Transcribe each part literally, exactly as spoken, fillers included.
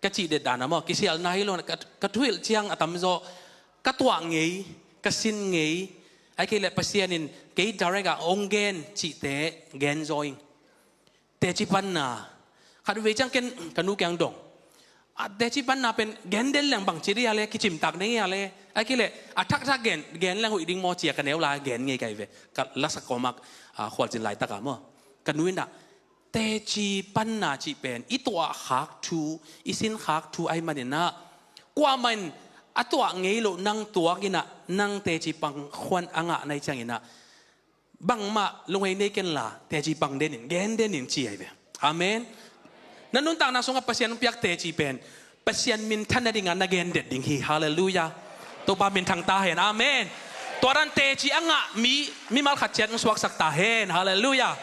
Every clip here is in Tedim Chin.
ka cih det dan a maw, kisialna hi lo, ka, ka thuhilh ciang a tamzaw ka tuah ngei, ka sin ngei, ahih kei leh Pasian in kei direct ah hong gen cihte gen zaw ing. Teci panna. Khatvei ciang ken ka nu kiang dong. A, teci panna pen gen den leng bangci ding a le, kicimtak ding a le. Ahih kei leh a thakthak gen, gen leng hoih ding maw ci-a ka neu lai gen ngei ka hi ve. Ka lasak kawm ah, a, khualzin laitak ah maw. Ka nu in ah, teci panna cih pen i tuah khak thu, i sin khak thu ahih manin ah, kuamah in a tuah ngei loh nang tuak in ah, nang teci pang khuan a ngah na hih ciangin ah, bangmah lunghei nei ken la, teci pang den in, gen den in ci ahi ve. Amen. Na nuntakna sungah Pasian hong piak teci pen Pasian minthan nadingah na gen det ding hi. Halleluiah. Topa minthang ta hen. Amen. Tua dan teci a ngah mi, mimal khat ciat hong suaksak ta hen. Halleluiah.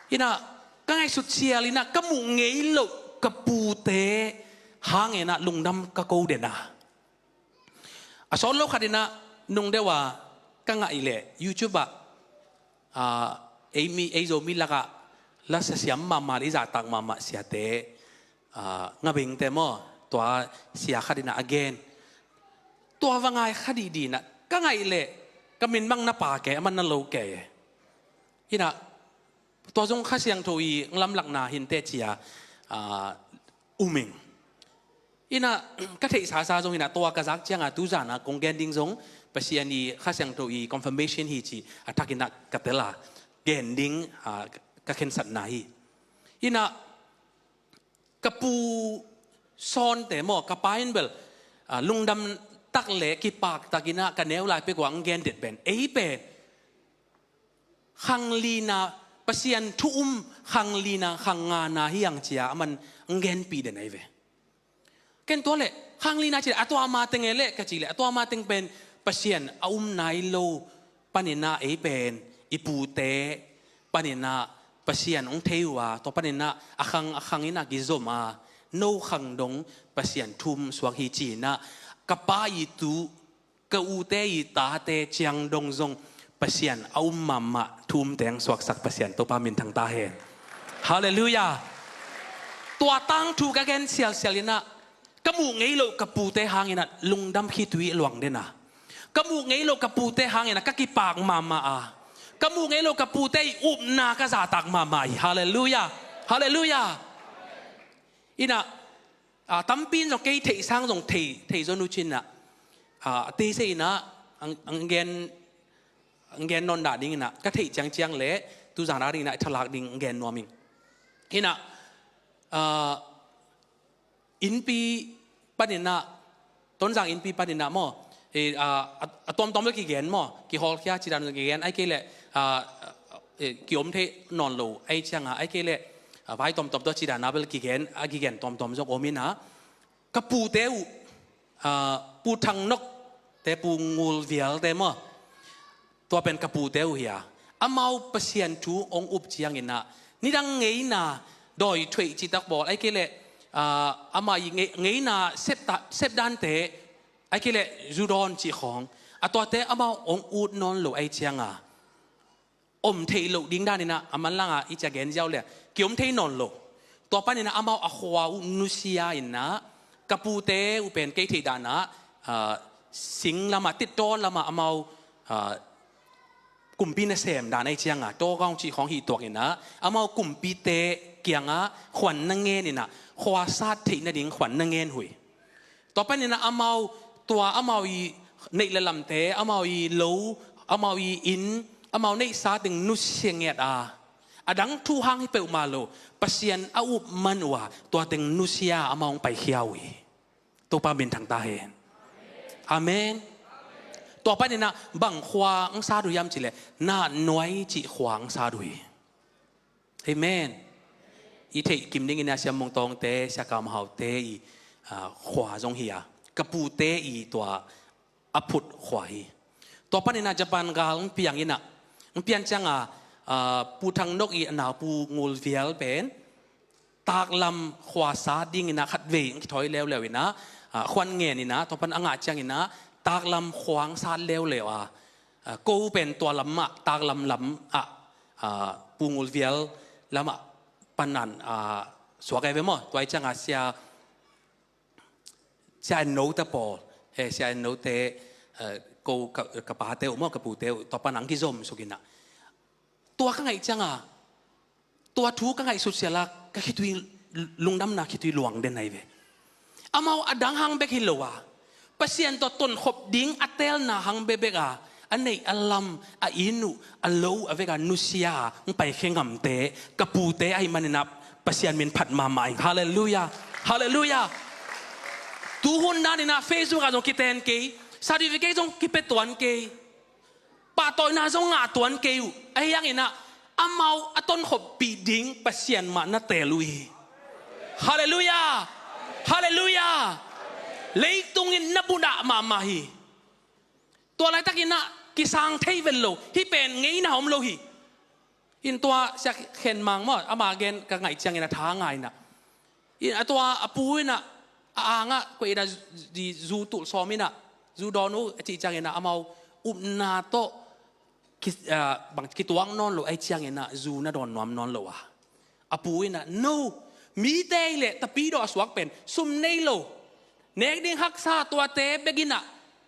In ah, ka ngaihsut sial in ah, ka muh ngei loh ka pute hangin ah lungdam ka ko den a. A sawt lo khat in ah, nung deuh a ka ngaih leh YouTube ah, a, ei mi, ei Zomi lakah la sia siam mahmah, i zahtak mahmah siate, a, Ngabengte maw, tua sia khat in ah a gen. Tua va ngai kha dihdih in ah, ka ngaih leh ka min bang na pha kei, a man na lo kei. In ah, tua zong Kha Siangtho i lamlakna hi inteh ci-a, a, um ing. In ah, ka theihsa sa zong in ah, tua ka zak ciang a, tu zan a kong gen ding zong Pasian i Kha Siangtho i confirmation hi ci a thak in ah ka tel a, gen ding, a, ka khensatna hi. In ah, ka pu Sawnte maw, ka pa in bel, a, lungdam tak leh kipak tak in ah ka neu lai pek uh a hong gen den pen, ei pen khang lina, Pasian thu um khang lina, khang ngana hi hang ci-a a man hong genpih den ahi ve. Ken tua leh khang lina ci leh, a tua ma teng e leh ka ci leh, a tua ma teng pen Pasian a um nai lo panin ah, ei pen i pute panin ah Pasian hong thei uh a, tua panin ah a khang a khang in ah kizom a, no khang dong Pasian thu um suak hi ci-in ah, ka pa i tu, ka ute i tate ciang dong zong Pasian a um mahmah, thu um teng suaksak Pasian Topa minthang ta hen. Halleluiah. Tua tangthu ka gen sialsial in ah, ka muh ngei loh ka pute hangin ah lungdam khitui luang den a, ka muh ngei loh ka pute hangin ah ka kipak mahmah a, ka muh ngei loh ka pute i upna ka zahtak mahmah hi. Halleluiah. Halleluiah. In ah, a, tampi in zong kei theih sang zong thei, thei zaw nu ci-in ah, a, a teisei in ah, ang, ang gen, ang gen nawn dah ding in ah, ka theih ciangciang leh tu zan a ding in ah i thalak ding ang gen nuam ing. In ah, a, innpi panin ah, Tonzang innpi panin ah maw, e, a, a, a tuamtuam bel kigen maw, kihawlkhia ci dan kigen, ahih kei leh, a, e, kiom thei nawn lo ahih ciang a, ahih kei leh, a, vai tuamtuam tawh ci dan a bel kigen, a kigen tuamtuam zong om in ah, ka pute uh, a, Pu Thang Nok te, Pu Ngul Vial te maw, tua pen ka pute uh hi a, amau Pasian thu hong up ciangin ah, nidang ngeina, dawi thueih citak bawl, ahih kei leh, a, amah i nge-, ngeina sep ta-, sep dante, ahih kei leh zu dawn cih khawng, a tuate amau hong ut nawn lo ahih ciang a, om theih loh ding dan in ah, a manlang ah i ci-a gen ziau leh kiom thei nawn lo. Tua panin ah amau a khua uh nusia in ah, ka pute uh pen kei theih dan ah, a, sing lam ah, Titaw lam ah amau, a, kumpi nasem dan ahih ciang a, Tawgaung cih khawng hi tuak in ah, amau kumpite kiang ah khuan na ngen in ah, khua sat theih nading khuan na ngen uh hi. Tua panin ah amau, tua amau i neih le lamte, amau i lo, amau i inn, amau neihsa teng nusia ngiat a, a dang thu hang hi peuhmah lo, Pasian a up man uh a, tua teng nusia amau hong paikhia uh hi. Topa minthang ta hen. Amen. Tua panin ah bang khua hong sat uh hiam cih leh, Nanuai cih khua hong sat uh hi. Amen. I theih kim ding in ah Sia Mung Tawngte, Sia Kam Haute i, a, khua zong hi a, ka pute i tua a phut khua hi. Tua panin ah Japan gal hong piang in ah, hong pian ciang a, a, Pu Thang Nok i a nau Pu Ngul Vial pen taklam khua sat ding in ah khatvei hong kithawi leuleu in ah, a, khuan ngen in ah, tua pan a ngah ciang in ah taklam khua hong sat leuleu a, a, ko pen tua lam ah, taklam lam ah, a, Pu Ngul Vial lam ah pan an, a, suak ahi ve maw. Tua ahih ciang a Sia Sia En No te pawl, eh, Sia En No te, eh, ko ka, ka pate uh maw, ka pute uh, tua pan ang kizom suk inah. Tua ka ngaih cianga, tua thu ka ngaihsut siala ka khitui, lungdamna khitui luang den ahi ve. Amau a dang hang bek hi lo a, Pasian tawh tonkhop ding a teelna hang bekbek a, a neih a lam, a inn uh, a lo uh a vek a nusia a hong paikhia ngamte, ka pute ahih maninah Pasian min phat mahmah ing. Halleluiah. Halleluiah. Tuhun daninah Facebook ah zong kiten kei, certificate zong kipia tuan kei, pahtawina zong ngah tuan kei uh. Ahi hanginah amau a tonkhoppih ding Pasian mah na teel uh hi. Halleluiah. Halleluiah. Leitung in na budah mahmah hi. Tua laitakinah kisang thei vet lo, hih pen ngeina om lo hi. In tua Sia Khen Mang maw, ama gen ka ngaih ciangin a tha ngaina. In a tua a pu inah a angah kuai inah zu tulh sawm inah zu dawn uh a cih cianginah amau upna tawh ki, ah, bang kituak nawn lo ahi cianginah zu na dawn nuam nawn lo a. A pu inah, no, mite hileh tapidawh a suak pen sum nei lo, nek ding haksa tuate bekinah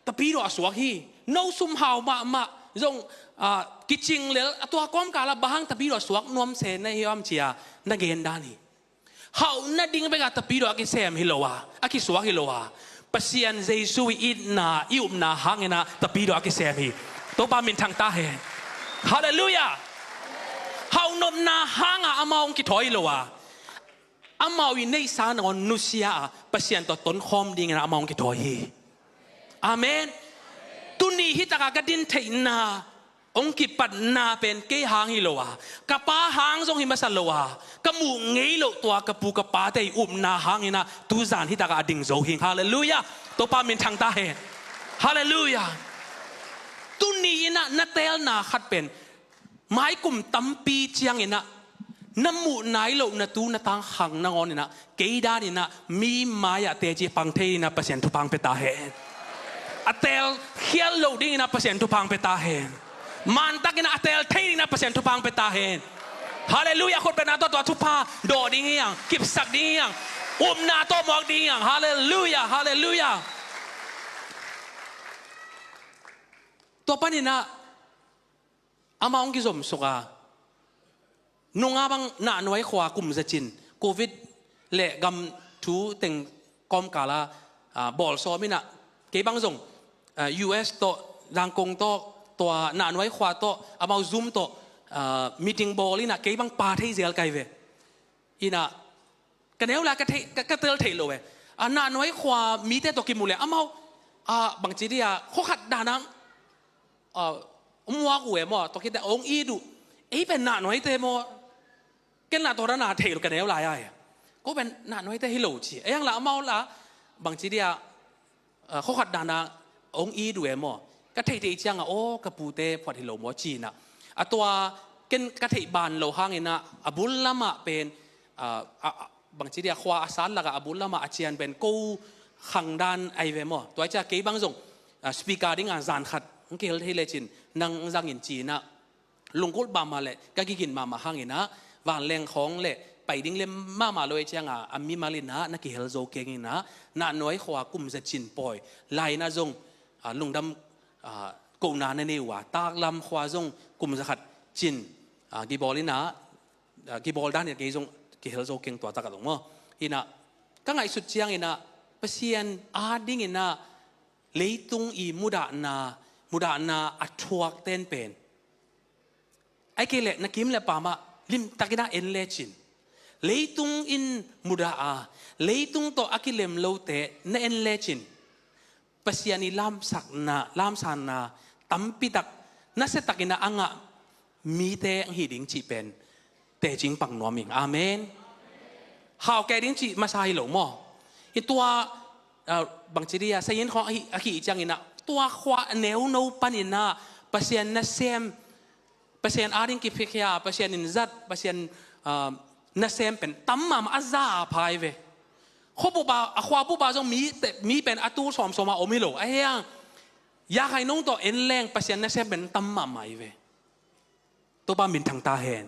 tapidawh a suak hi. No sum hau mahmah zong, ah, kicing lel a, tua kawmkalah bang hang tapidawh a suak nuam se na hi hiam cia na gen dan hi. Hauh nading bekah tapidawh a kisem hi lo a, a kisuak hi lo a, Pasian Jesu i itna, i upna hanginah tapidawh a kisem hi. Topa minthang ta hen. Halleluiah. Hauh nopna hangah amau hong kithawi hi lo a, amau i neihsa nangawn nusia a, Pasian tawh tonkhawm dinginah amau hong kithawi hi. Amen. Tuni hitakah ka din theihna hong kipatna pen kei hang hi lo a, ka pa hang zong hi masa lo a, ka muh ngei loh tua ka pu ka pate i upna hanginah tuzan hitakah a ding zo hi. Halleluiah. Topa minthang ta hen. Halleluiah. Tuni inah na teelna khat pen maikum tampi cianginah na muh nai loh na tu na tang khang nangawninah kei daninah mi mai-ah teci pang thei inah Pasian thupha hong pia ta hen. A teel khial loh dinginah Pasian thupha hong pia ta hen. Mantakinah a teel thei dinginah Pasian thupha hong pia ta hen. Halleluiah. Khut bengna tawh tua thupha dawh ding hiang, kipsak ding hiang, upna tawh muak ding hiang. Halleluiah. Halleluiah. Tua paninah amah hong kizom suk a, nunga bang Nahnuai khua kum zacin Covid le gam thu teng kawmkala, ah, bawl sawm inah kei bang zong, ah, U S tawh, Zangkong tawh, tua Nahnuai khua tawh amau Zoom tawh, ah, meeting bawl inah kei bang pa thei zel kai ve. Inah ka neu lai ka thei, ka, ka tel theih lo e. A Nahnuai khua mite tawh kimu le amau, ah, bangci dia khua khat danang, ah, muak uh e maw, tua khite ong it uh. Ei pen Nahnuaite maw? Ken lah tua dana thei lo ka neu lai ai. Ko pen Nahnuaite hi lo ci. Ei ang lah amau lah bangci dia, ah, khua khat dana ong it uh e maw? Ka theihtheih cianga aw ka pute phuat hi lo maw cinah. A tua ken ka theih ban lo hanginah a bul lamah pen, ah, ah, ah, bangci dia khua a san lakah a bul lamah a cian pen ko khang dan ai ve maw? Tua cia kei bang zong, ah, speaker dinga zan khat hong kihel thei lecin nang zangin cinah lungkulh mahmah le ka gigin mahmah hanginah vanleng khawng le pai ding lem mahmah lo e cianga a mimal inah na kihel zo kenginah Nahnuai khua kum zacin pawi lai inah zong, ah, lungdam, ah, kohna na nei uh a, Taklam khua zong kum zakhat cin, ah, gibawl inah, ah, gibawl dan inah kei zong kihel zo keng tua takah zong maw? Inah ka ngaihsut cianginah Pasian a dinginah leitung i mudahna, mudahna a thuak ten pen ai kei leh na kim le pamah limtakinah en lecin, leitung in mudah a, leitung tawh a kilem lote na en lecin, Pasian i lamsakna, lamsanna tampitak, nasiatakinah a ngah mite ang hi ding cih pen tecing pang nuam ing. Amen. Hau kei ding cih masa hi lo maw? I tua, ah, bangci dia sayin khawng a hih, a hih cianginah tua khua a neuno paninah Pasian nasem, Pasian ading kiphiakhia, Pasian in zat, Pasian, ah, nasem pen tam mahmah a za a phai ve. Khuabupa, a khuabupa zong mi, mi pen a tul sawmsawma om hi lo. A hiang, ya khai nong tawh en leng Pasian nasem pen tam mahmah hi ve. Topa minthang ta hen.